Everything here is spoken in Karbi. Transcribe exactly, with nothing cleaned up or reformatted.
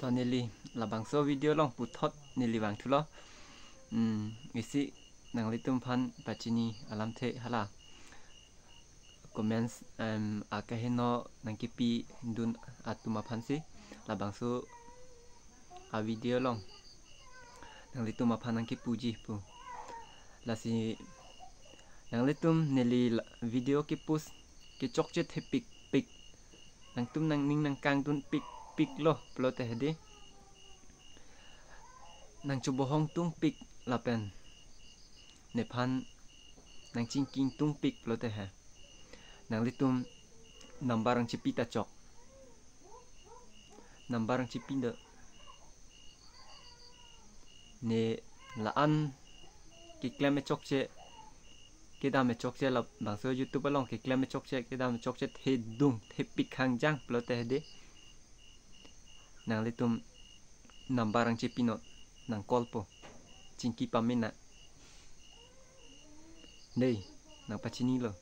To neli labangso video along puthot neli vangthulo. Hmm, isi nanglitum aphan pachini alamthe hala comments, em, akeheno nangkepidun atum aphansi labangso a video along nanglitum aphan nangkepuji pu. Lasi nanglitum neli la-, video kepost kechokche thepikpik, nangtum nangning nangkangdun pikpiklo pulote hedi, nangchobohong tungpik lapen nephan nangchingki tungpik pulote he, nanglitum number nangchepi ta chok. Number nangchepi do. Ne la-an keklem e chokche, kedam e chokche, labangso YouTube along keklem e chokche, kedam e chokche thedung thepik hangjang pulote hedi, nanglitum number nangchepi non, nang call po, chingki pame nang. Dei, nangpachinilo.